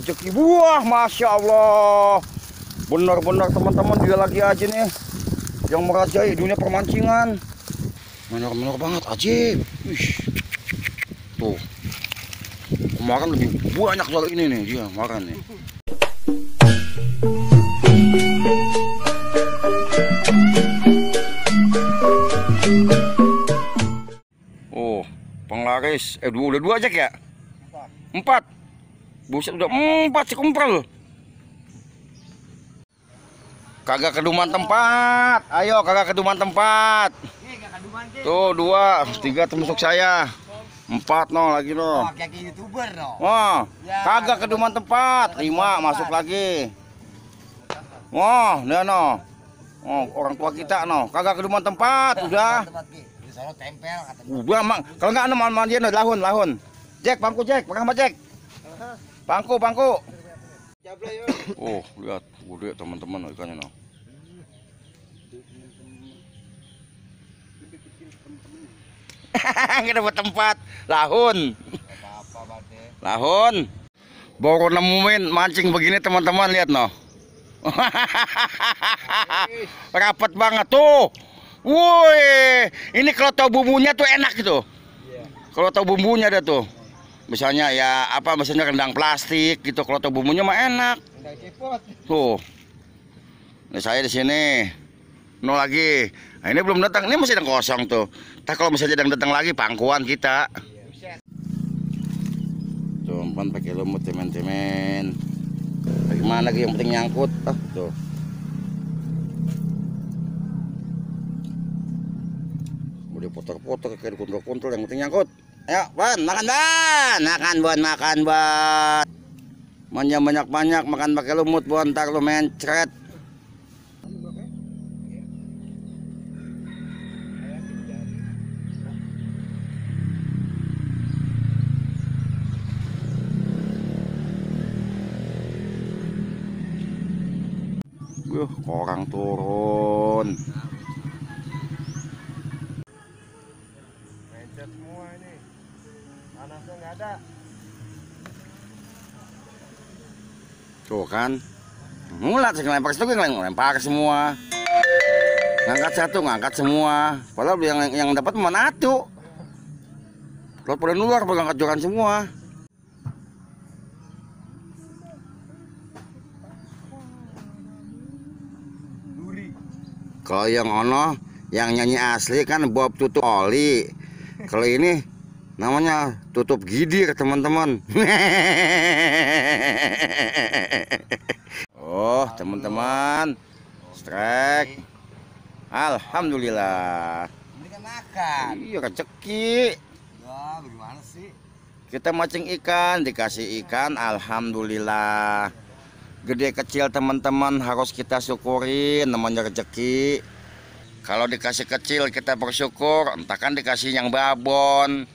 rezeki buah, masya Allah. Benar-benar teman-teman, dia lagi aja nih yang merajai dunia permancingan. Benar-benar banget, ajib. Wih. Tuh, kemarin lebih banyak soal ini nih dia kemarin nih. Oh, penglaris. Udah dua aja ya? Empat. Buset, udah 4 sekumpul. Kagak keduman tempat. Ayo, kagak keduman tempat. Tuh 2, 3 termasuk saya. 4 no lagi no. Kayak YouTuber no. Wah, kagak keduman tempat. 5 masuk lagi. Wah, nah no. Oh, orang tua kita no. Kagak keduman tempat, udah. Udah, Mang. Kalau enggak ana dia no lahun. Jack, bangku Jack, pegang sama Jack. Bangku. Oh, lihat, gede teman-teman ikannya no. Nggak dapat tempat, lahun. Baru nemuin mancing begini teman-teman, lihat no. Rapat banget tuh. Woi, ini kalau tahu bumbunya tuh enak gitu. Kalau tahu bumbunya ada tuh. Misalnya ya apa, misalnya rendang plastik gitu, kalau tahu bumbunya mah enak. Tuh. Nah, saya di sini. No lagi. Nah, ini belum datang. Ini masih ada kosong tuh. Tak kalau misalnya datang lagi pangkuan kita. Tuh, umpan pakai lumut teman-teman. Bagaimana lagi yang penting nyangkut. Tuh. Udah putar-putar kayak kuntul-kuntul, yang penting nyangkut. Ayo, Ban, makan Ban. Makan Ban. Manja banyak-banyak, makan pakai lumut, Bon, ntar lu mencret. Orang turun. Mencet semua ini. Panasnya nggak ada. Tuh kan. Mulat ngelempar itu ngelempar semua. Ngangkat satu, ngangkat semua. Padahal yang dapat mana tuh. Kalau pada luar ngangkat joran semua. Kalau yang ono, yang nyanyi asli kan Bob Tutup Oli. Kalau ini namanya tutup gidir teman-teman. Oh teman-teman, strike. Alhamdulillah. Ini kan makan. Iya rezeki. Wah, bagaimana sih? Kita mancing ikan, dikasih ikan, alhamdulillah. Gede kecil teman-teman harus kita syukurin, namanya rezeki. Kalau dikasih kecil kita bersyukur, entah kan dikasih yang babon.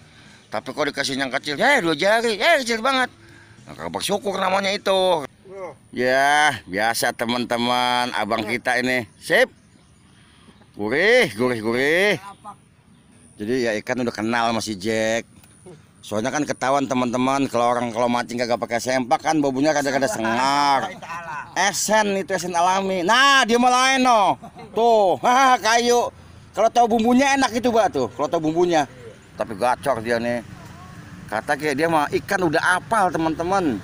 Tapi kok dikasih yang kecil, 2 jari, kecil banget. Nah, bersyukur namanya itu. Ya, biasa teman-teman, abang kita ini. Sip. Gurih. Jadi ya ikan udah kenal sama si Jack. Soalnya kan ketahuan teman-teman, kalau mancing kagak pakai sempak kan baunya kadang-kadang sengar. Esen alami. Nah, dia mau lain no. Tuh, kayu. Kalau tahu bumbunya enak itu, Mbak tuh. Kalau tahu bumbunya. Tapi gacor dia nih. Kata kayak dia mah ikan udah apal teman-teman.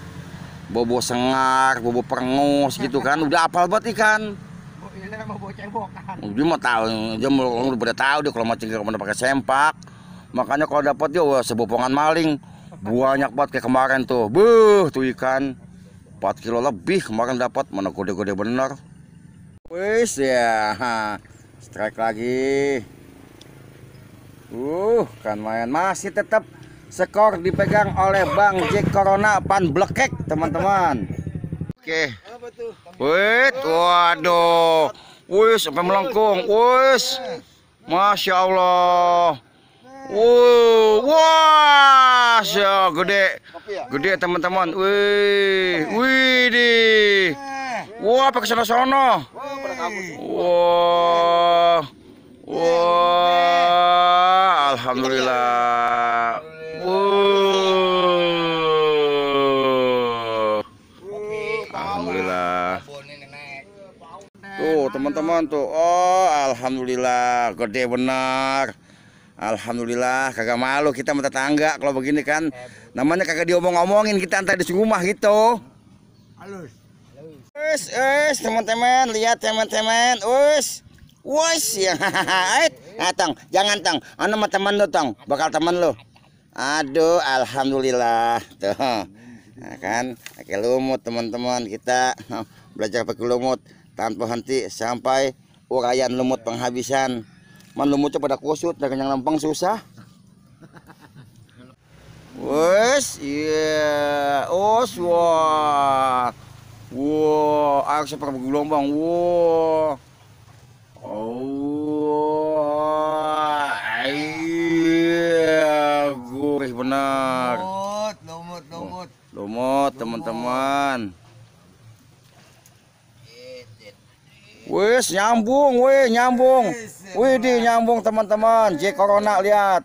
Bobo sengar, bobo perengus gitu kan, udah apal banget ikan. Dia mah tahu, dia udah tahu dia kalau mancing kemana pakai sempak. Makanya kalau dapat dia sebopongan maling. Banyak banget kayak kemarin tuh. Tuh ikan 4 kilo lebih kemarin dapat, mana gede-gede bener. Wis ya. Strike lagi. Kan main masih tetap skor dipegang oleh Bang Jack Corona Pan Blekek, teman-teman. Oke. Wait, waduh. Wis sampai melengkung. Wis. Masya Allah. Wah, gede teman-teman. Wih di. Wah, pakai sono. Wah, alhamdulillah. teman-teman tuh. Oh, alhamdulillah, gede benar. Alhamdulillah, kagak malu kita sama tetangga kalau begini kan. Namanya kagak diomong-omongin kita antar di rumah gitu. Halus. Teman-teman, lihat teman-teman. Ya. Tong, jangan tong. Anu sama teman lu tong, bakal teman lu. Aduh, alhamdulillah. Tuh. Nah, kan, pakai lumut teman-teman, kita belajar pakai lumut tanpa henti sampai uraian lumut penghabisan. Man lumutnya pada kusut, dan yang lempeng susah. Iya, wah, air seperti gelombang, iya, gurih benar. Lumut, teman-teman. Nyambung. Nyambung teman-teman. Jack Corona lihat.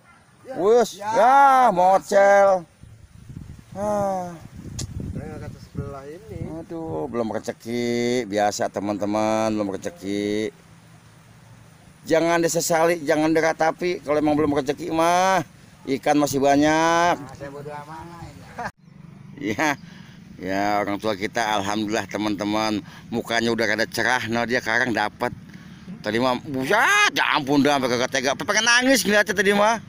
Ya, mocel. Aduh, belum rezeki. Biasa teman-teman, belum rezeki. Jangan disesali, jangan diratapi. Kalau emang belum rezeki mah, ikan masih banyak. Ya orang tua kita alhamdulillah teman-teman, mukanya udah kada cerah. Nah dia sekarang dapat. Tadi mah buset, ya ampun dah sampai kagak tega. Pengen nangis ngeliatnya tadi mah.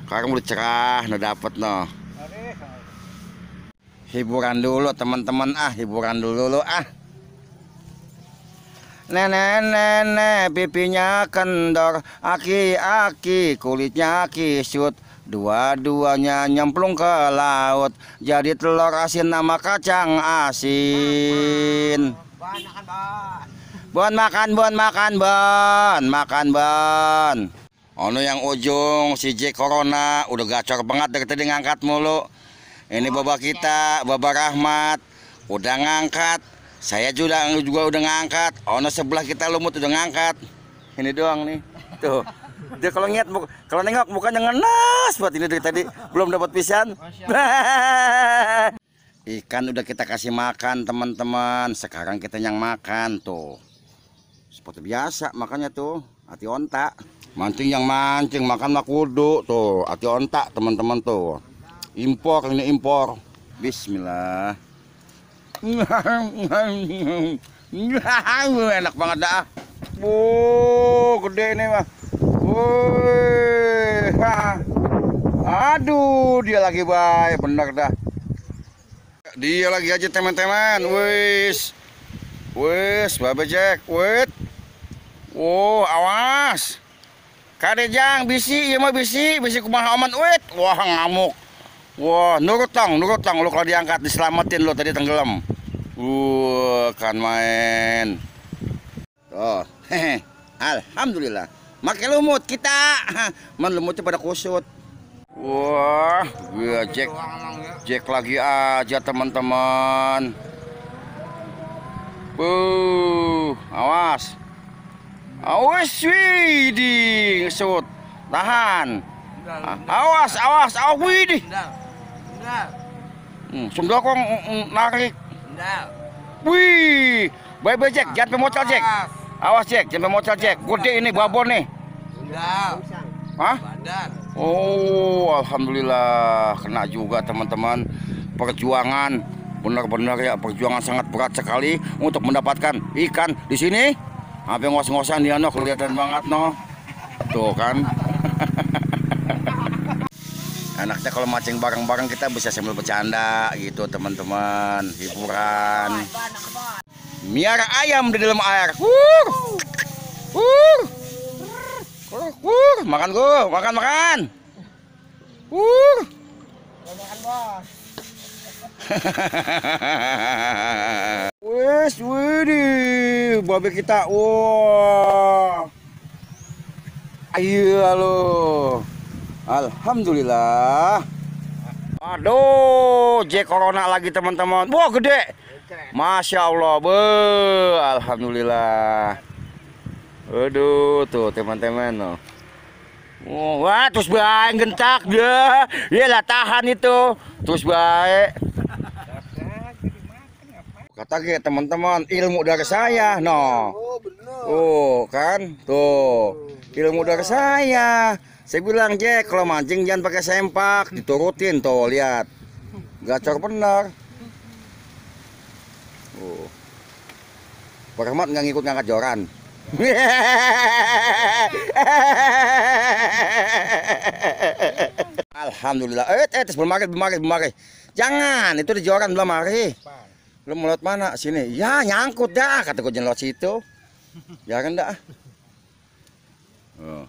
Sekarang udah cerah, nah dapat noh. Hiburan dulu teman-teman, hiburan dulu. Nenek pipinya kendor, aki kulitnya kisut. Dua-duanya nyemplung ke laut, jadi telur asin nama kacang asin. Bon makan. Ono yang ujung si Jack Corona udah gacor banget dari tadi ngangkat mulu. Ini baba kita, Baba Rahmat udah ngangkat. Saya juga udah ngangkat. Ono sebelah kita lumut udah ngangkat. Ini doang nih. Tuh. Dia kalau nengok mukanya ngenas buat ini dari tadi belum dapat pisan. Ikan udah kita kasih makan teman-teman. Sekarang kita yang makan tuh. Seperti biasa makanya tuh hati ontak. Mancing yang mancing, makan mah kudu tuh hati ontak teman-teman tuh. Impor ini impor. Bismillah. Enak banget dah. Gede ini mah. Aduh, dia lagi baik, bener dah. Dia lagi aja teman-teman. Babe Jack, awas. Kadejang bisi, iya mah bisi kumaha aman, wah ngamuk. Wah, nurut tang, lu kalau diangkat diselamatin lo tadi tenggelam. Kan main. Tuh, alhamdulillah. Makai lumut kita, lumutnya pada kusut. Wah, ya Jack lagi aja teman-teman. Awas, widih, ngesut, tahan. Awas, widih. Sundal kok narik. Wih, bye Jack, jangan pemocel Jack. Awas Jack, jangan pemocel Jack. Gede ini babon nih. Hah? Oh, alhamdulillah kena juga teman-teman. Perjuangan benar-benar ya, perjuangan sangat berat sekali untuk mendapatkan ikan di sini. Apa ngos-ngosan dia noh, kelihatan banget noh. Tuh kan. Enaknya kalau mancing bareng-bareng kita bisa sambil bercanda gitu teman-teman, hiburan. Miara ayam di dalam air. Makan gua, makan. Makan bos. Widih, babe kita. Wah. Ayo lo. Alhamdulillah. Aduh, Jack Corona lagi teman-teman. Wah, gede. Masya Allah, alhamdulillah. Aduh, tuh teman-teman. Wah, terus baik gentak dia. Iyalah tahan itu. Terus baik. Kata ke teman-teman, ilmu dari saya, no. Oh, kan? Tuh. Ilmu dari saya. Saya bilang, Jack, kalau mancing jangan pakai sempak, diturutin tuh, lihat. Gacor bener. Oh. Pak Rahmat nggak ngikut ngangkat joran. Alhamdulillah. Belum mari. Jangan, itu di joran belum mari. Belum melot mana? Sini. Ya, nyangkut dah, kata gue jenlot situ. Jangan dah. Oh.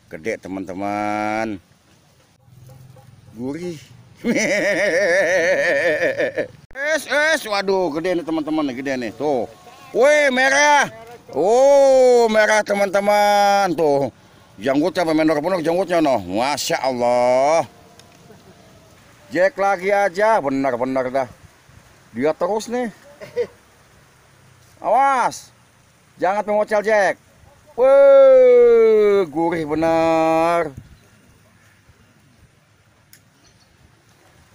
Gede teman-teman. Gurih. Waduh, gede nih teman-teman, gede nih. Tuh. Wih, merah. Oh, merah teman-teman. Tuh. Janggutnya menor penuh janggutnya noh. Masya Allah. Jack lagi aja, benar-benar dah. Dia terus nih. Awas. Jangan pengocel Jack. Wih, gurih benar.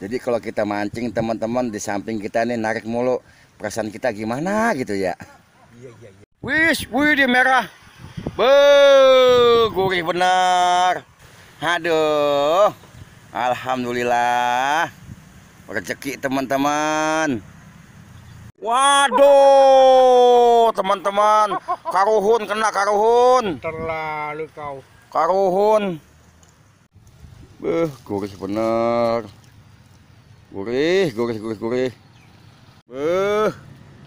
Jadi kalau kita mancing teman-teman, di samping kita nih narik mulu, perasaan kita gimana gitu ya. Wih di merah. Gurih benar. Aduh. Alhamdulillah. Rezeki teman-teman. Waduh, teman-teman. Karuhun kena karuhun. Terlalu kau. Karuhun. Gurih bener. Gurih.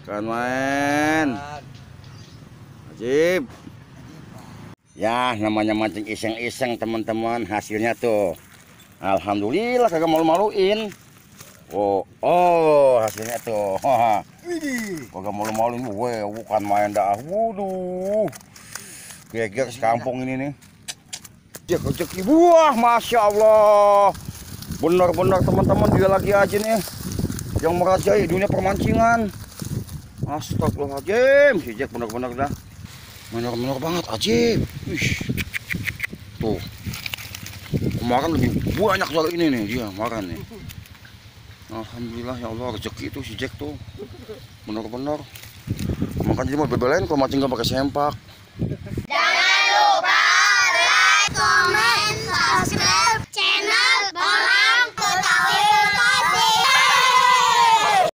Kan main. Ajib. Ya, namanya mancing iseng-iseng teman-teman. Hasilnya tuh. Alhamdulillah kagak malu-maluin. Oh, hasilnya tuh. Kagak malu-maluin, bukan main dah. Waduh. Geger sekampung ini nih. Rezeki buah, Masya Allah. Benar-benar teman-teman, dia lagi aja nih yang merajai dunia permancingan. Astagfirullahaladzim, si Jack benar-benar dah. Benar-benar banget, ajib. Tuh. Kemarin lebih banyak soal ini nih dia kemarin nih. Alhamdulillah ya Allah, rezeki itu si Jack tuh bener-bener. Makanya dia mau bebelain kalau mancing gak pakai sempak.